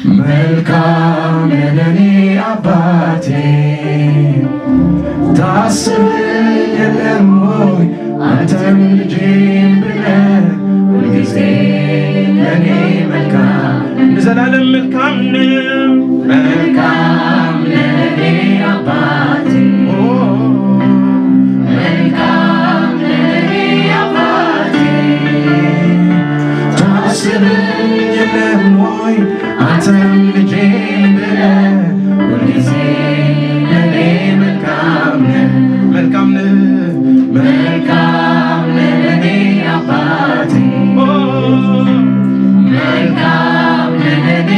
መልካም ነህ ለኔ አባቴ፣ ታስበኝ የለም ወይ አንተም ልጄም ብለህ ሁልጊዜ ለኔ መልካም፣ ለዘላለም መልካም ነህ። መልካም ነህ ለኔ አባቴ፣ ኦ፣ መልካም ነህ ለኔ አባቴ፣ ታስበኝ የለም ወይ አንተም ልጄም ብለህ ሁልጊዜ ለኔ መልካም ነህ። መልካም ነህ፣ መልካም ነህ ለኔ አባቴ፣ ኦ፣ መልካም ነህ ለኔ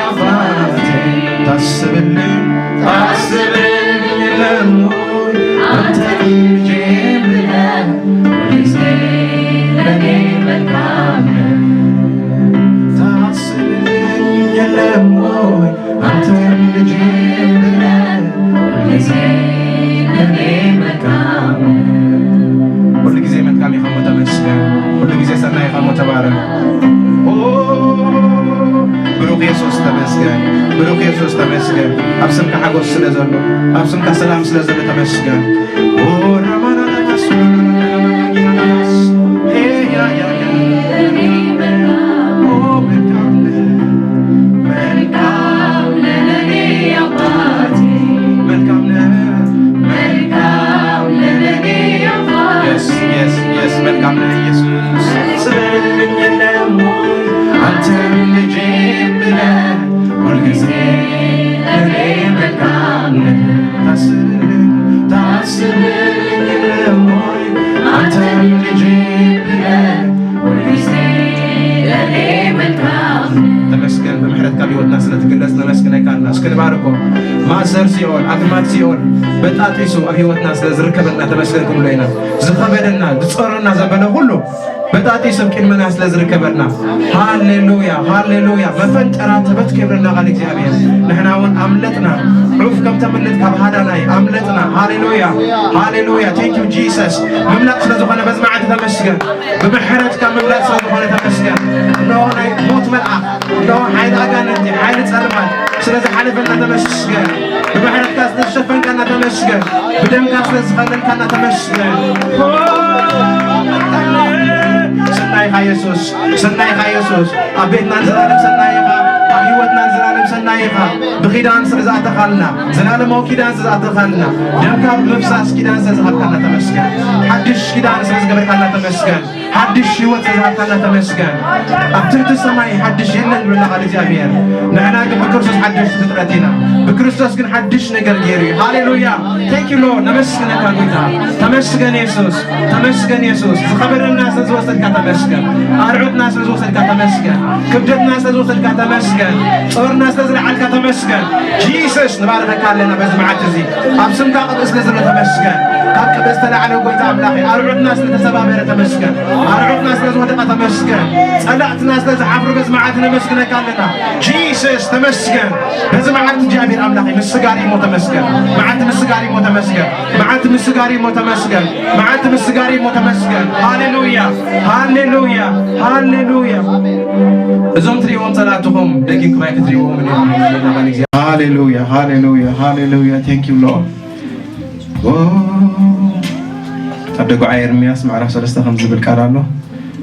አባቴ፣ ታስብልኝ፣ ታስብልኝ የለም ወይ አንተም ልጄም ብለህ ሁልጊዜ ለኔ መልካም ነህ። ታስብልኝ የለም ወይ አንተም ልጄም ብለህ ሁልጊዜ ለኔ መልካም ነህ። ሁልጊዜ መልካም ኢኻ እሞ ተመስገን። ሁልጊዜ ሰናይ ኢኻ እሞ ተባረክ። ኦ፣ ብሩኽ የሱስ ተመስገን። ብሩኽ የሱስ ተመስገን። ኣብ ስምካ ሓጎስ ስለ ዘሎ፣ ኣብ ስምካ ሰላም ስለ ዘሎ ተመስገን። ኦ፣ ራማናናማስ፣ ሄ፣ ያ፣ ያ፣ ያ። ኦ፣ መልካም ነህ። መልካም ነህ ለኔ አባቴ። መልካም ነህ። መልካም ነህ ለኔ አባቴ። የስ፣ የስ፣ የስ፣ መልካም ነህ ኢየሱስ። ስምኝ የለም ወይ አንተም ልጄ ብለህ ሁልጊዜ ለኔ መልካም ነህ። ታስብልኝ፣ ታስብልኝ የለም ወይ አንተም ልጄ ብለህ ሁልጊዜ ለኔ መልካም ነህ። ተመስገን፣ ብምሕረትካ ኣብ ህይወትና ስለ ትግለጽ ነመስግነካ ኣለና። እስኪ ንባርኮ። ማእሰር ሲኦል፣ ኣግማድ ሲኦል በጣጢሱ ኣብ ህይወትና ስለ ዝርከበልና ተመስገን ክንብሎ ኢና። ዝኸበደና፣ ዝጾረና ዘበለ ኩሉ በጣጢሱ ኣብ ቅድመና ስለ ዝርከበልና፣ ሃሌሉያ፣ ሃሌሉያ። መፈንጠራ ተበት ክብርና ቃል እግዚኣብሔር። ንሕና እውን ኣምለጥና፣ ዑፍ ከም ተምልጥ ካብ ሃዳናይ ኣምለጥና። ሃሌሉያ፣ ሃሌሉያ። Thank you Jesus። ምምላጥ ስለ ዝኾነ በዚ መዓልቲ ተመስገን። ብምሕረትካ ምምላጥ ስለ ዝኾነ ተመስገን። እነሆ ናይ ሞት መልኣኽ፣ እነሆ ሓይሊ ኣጋንንቲ፣ ሓይሊ ጸልማት ስለ ዝሓለፈልና ተመስገን። ብምሕረትካ ስለ ዝሸፈንካና ተመስገን። ብደምካ ስለ ዝኸለልካና ተመስገን። ኦ፣ ሰናይ ኢኻ የሱስ፣ ሰናይ ኢኻ የሱስ። ኣብ ቤትና ንዘላለም ሰናይ ኢኻ፣ ኣብ ህይወትና ንዘላለም ሰናይ ኢኻ። ብኪዳን ስለ ዝኣተኻልና፣ ዘላለማዊ ኪዳን ስለ ዝኣተኻልና፣ ደምካ ብምፍሳስ ኪዳን ስለ ዝሃብካና ተመስገን። ሓድሽ ኪዳን ስለ ዝገበርካልና ተመስገን። ሓድሽ ህይወት ስለ ዝሃብካና ተመስገን። ኣብ ትሕቲ ሰማይ ሓድሽ የለን ብለና ቃል እግዚኣብሔር። ንሕና ግን ብክርስቶስ ሓደሽቲ ፍጥረት ኢና። ብክርስቶስ ግን ሓድሽ ነገር ገይሩ እዩ። ሃሌሉያ። Thank you Lord። ነመስግነካ ጎይታ። ተመስገን የሱስ። ተመስገን የሱስ። ዝኸበደና ስለ ዝወሰድካ ተመስገን። ኣርዑትና ስለ ዝወሰድካ ተመስገን። ክብደትና ስለ ዝወሰድካ ተመስገን። ጾርና ስለ ዝለዓልካ ተመስገን። ጂሰስ፣ ንባርኸካ ኣለና በዚ መዓልቲ እዚ። ኣብ ስምካ ቅብኢ ስለ ዘሎ ተመስገን። ካብ ቅብኢ ዝተላዕለ ጎይታ ኣምላኸ፣ ኣርዑትና ስለ ተሰባበረ ተመስገን። ኣርዑትና ስለ ዝወደቐ ተመስገን። ጸላእትና ስለ ዝሓፍሩ በዚ መዓልቲ ነመስግነካ ኣለና። ጂሰስ ተመስገን። በዚ መዓልቲ እግዚኣብሔር ኣምላኸ፣ ምስጋር እሞ ተመስገን። መዓልቲ ምስጋር እሞ ተመስገን። መዓልቲ ምስጋር እሞ ተመስገን። መዓልቲ ምስጋር እሞ ተመስገን። ሃሌሉያ፣ ሃሌሉያ፣ ሃሌሉያ። እዞም ትሪእዎም ጸላእትኹም ደጊምኩም ኣይክትሪእዎም እዮም። ሃሌሉያ፣ ሃሌሉያ፣ ሃሌሉያ። Thank you Lord። ኦ፣ ኣብ ደጉዓ ኤርምያስ ምዕራፍ ሰለስተ ከም ዝብል ቃል ኣሎ።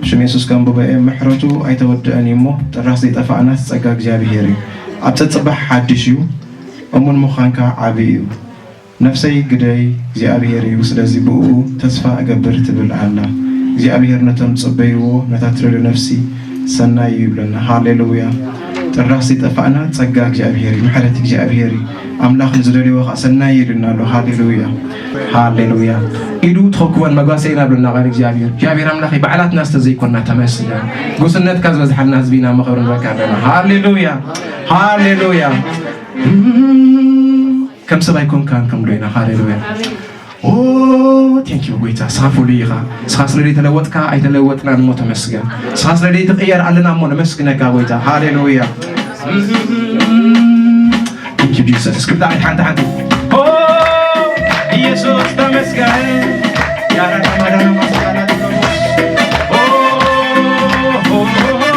ሽም የሱስ ከም ብበኤ ምሕረቱ ኣይተወድአን እዩ እሞ፣ ጥራስ ዘይጠፋእናስ ጸጋ እግዚኣብሔር እዩ። ኣብ ጸጽባሕ ሓድሽ እዩ፣ እሙን ምዃንካ ዓቢ እዩ። ነፍሰይ ግደይ እግዚኣብሔር እዩ፣ ስለዚ ብእኡ ተስፋ እገብር ትብል ኣላ። እግዚኣብሔር ነቶም ዝጽበይዎ፣ ነታ ትደልዮ ነፍሲ ሰናይ እዩ ይብለና። ሃሌሉያ። ጥራስ ይጠፋእና ጸጋ እግዚኣብሔር እዩ፣ ምሕረት እግዚኣብሔር እዩ። ኣምላኽ ንዝደልይዎ ኸዓ ሰናይ እዩ ኢሉና ኣሎ። ሃሌሉያ፣ ሃሌሉያ። ኢዱ ትኸኩበን መጓሰ ኢና ብለና ቃል እግዚኣብሔር። እግዚኣብሔር ኣምላኽ ባዕላትና ስለ ዘይኮንና ተመስገን። ጉስነትካ ዝበዝሓልና ህዝቢ ኢና እሞ ክብሪ ንበካ ኣለና። ሃሌሉያ፣ ሃሌሉያ። ከም ሰብ ኣይኮንካን ከም ዶ ኢና። ሃሌሉያ። ኦ፣ ቴንክ ዩ ጎይታ፣ ስኻ ፍሉይ ኢኻ። ስኻ ስለ ዘይተለወጥካ ኣይተለወጥናን እሞ ተመስገን። ስኻ ስለ ዘይትቕየር ኣለና እሞ ነመስግነካ ጎይታ። ሃሌሉያ። ቴንክ ዩ ጂሰስ። እስኪ ብጣዕሚ ሓንቲ ሓንቲ። ኦ፣ ኢየሱስ ተመስገን። ያራዳ ማዳና ማሳላ ኦ፣ ኦ፣ ኦ፣ ኦ፣ ኦ።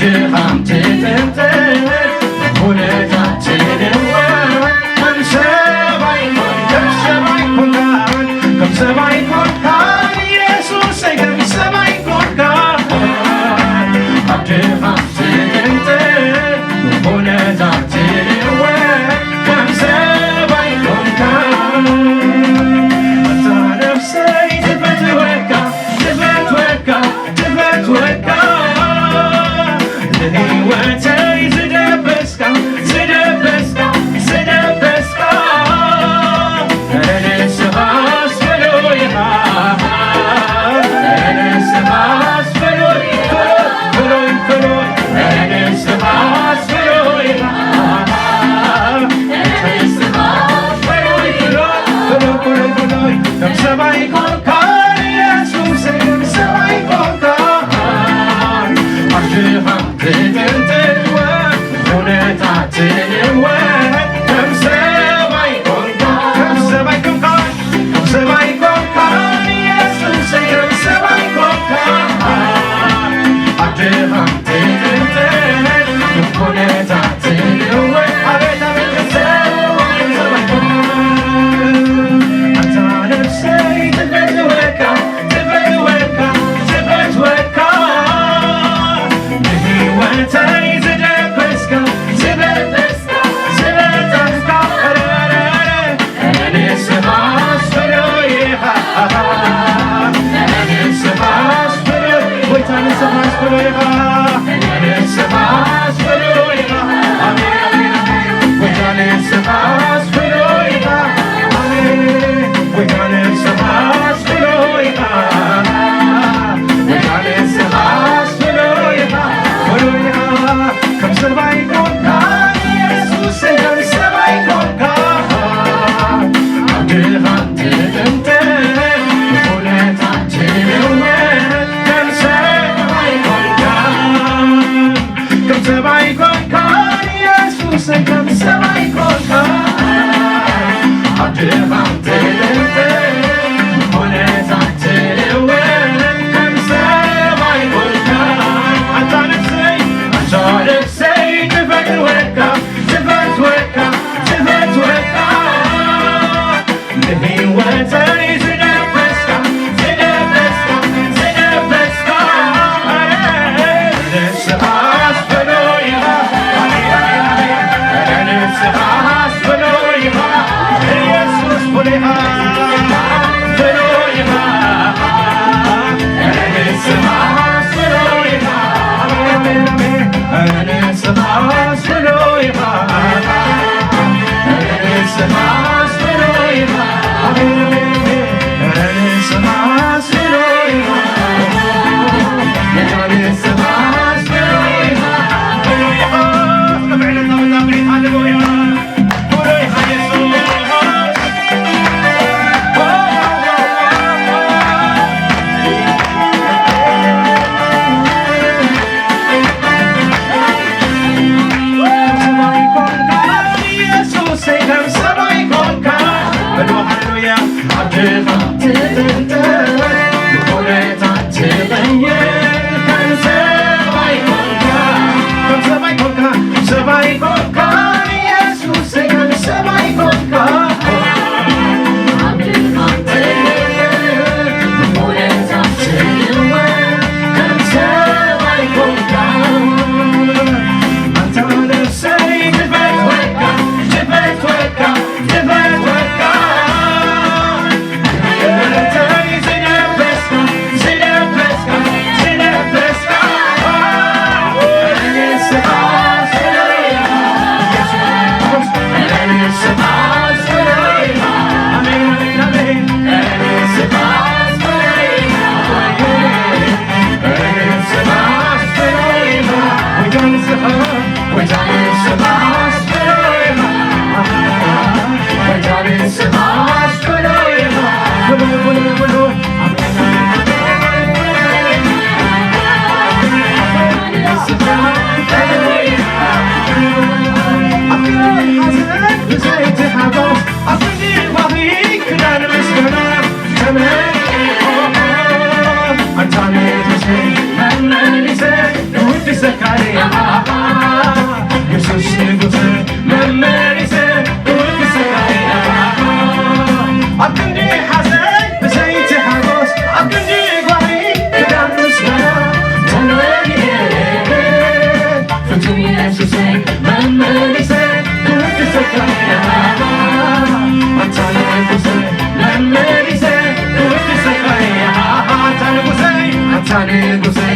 ድኻም ትጥንጥን፣ ኩነታት ትልወጥ፣ ከም ሰብ ኣይኮን፣ ከም ሰብ ኣይኮንካን፣ ከም ሰብ ኣይኮንካን፣ ኢየሱሰይ፣ ከም ሰብ ኣይኮንካን። ኣብ ድኻም ትጥንጥን፣ ኩነታት ትልወጥ፣ ከም ሰብ ኣይኮንካን። እታ ነፍሰይ ትፈትወካ፣ ትፈትወካ፣ ትፈትወካ፣ ንህይወተይ ዝደበስካ፣ ዝደበስካ፣ ዝደበስካ፣ ንስኻስ ፍሉይ ኢኻ፣ ንስኻስ ፍሉይ፣ ፍሉይ፣ ፍሉይ፣ ፍሉይ፣ ንስኻስ ፍሉይ ኢኻ፣ ንስኻስ ፍሉይ፣ ፍሉይ፣ ፍሉይ፣ ፍሉይ፣ ፍሉይ፣ ከም ሰብ ኣይኮንካን ኢየሱስ፣ ከም ሰብ ኣይኮንካን። ኣብ ድኻም ትጥንጥን፣ ኩነታት ትልወጥ፣ ከም ሰብ ኣይኮንካን፣ ከም ሰብ ኣይኮንካን፣ ከም ሰብ ኣይኮንካን ኢየሱስ፣ ከም ሰብ ኣይኮንካን። ኣብ ድኻም ትጥንጥን፣ ኩነታት ትልወጥ፣ ኣቤት፣ ኣቤት፣ ከም ሰብ ኣይኮንካን። ኣታ ነፍሰይ ትፈትወካ፣ ትፈትወካ፣ ትፈትወካ፣ ንህይወተይ ዝደበስካ፣ ዝደበስካ፣ ዝደበስካ፣ ንስኻስ ፍሉይ ኢኻ፣ ንስኻስ ፍሉይ፣ ጎይታ ንስኻስ ፍሉይ ኢኻ፣ ንስኻስ ፍሉይ ኢኻ፣ ኣሜን፣ ኣሜን፣ ኣሜን፣ ጎይታ ንስኻስ ፍሉይ ኢኻ፣ ኣሜን፣ ጎይታ ንስኻስ ፍሉይ ኢኻ፣ ጎይታ ንስኻስ ፍሉይ ኢኻ፣ ፍሉይ ኢኻ። ከም ሰብ ኣይኮንካን ኢየሱስ፣ ከም ሰብ ኣይኮንካን። ኣብ ድኻም ትጥንጥን፣ ኩነታት ትልወጥ፣ ከም ሰብ ኣይኮንካን። ከም ሰብ ኣይኮንካን ኢየሱስ፣ ከም ሰብ ኣይኮንካን። ኣብ ድኻም ትጥንጥን፣ ኩነታት ትልወጥ፣ ከም ሰብ ኣይኮንካን። ኣታ ነፍሰይ፣ ኣታ ነፍሰይ ትፈትወካ፣ ትፈትወካ፣ ትፈትወካ። ንህይወተይ ዝደበስካ፣ ዝደበስካ፣ ዝደበስካ፣ ንስኻስ ፍሉይ ኢኻ። ንስኻስ ፍሉይ ኢኻ። ኢየሱስ ፍሉይ ኢኻ። ፍሉይ ኢኻ። ንስኻስ ፍሉይ ኢኻ። ንስኻስ ፍሉይ ኢኻ። ንስኻስ ፍሉይ ኢኻ። ንስኻስ ፍሉይ ኢኻ። ንስኻስ ፍሉይ ኢኻ። ፍሉይ ኢኻ። ንጉሰይ መመሊሰ ክውድሰካ እየ፣ ኣታ ንጉሰይ መመሊሰ ክውድሰካ እየ፣ ኣታ ንጉሰይ፣ ኣታ ንጉሰይ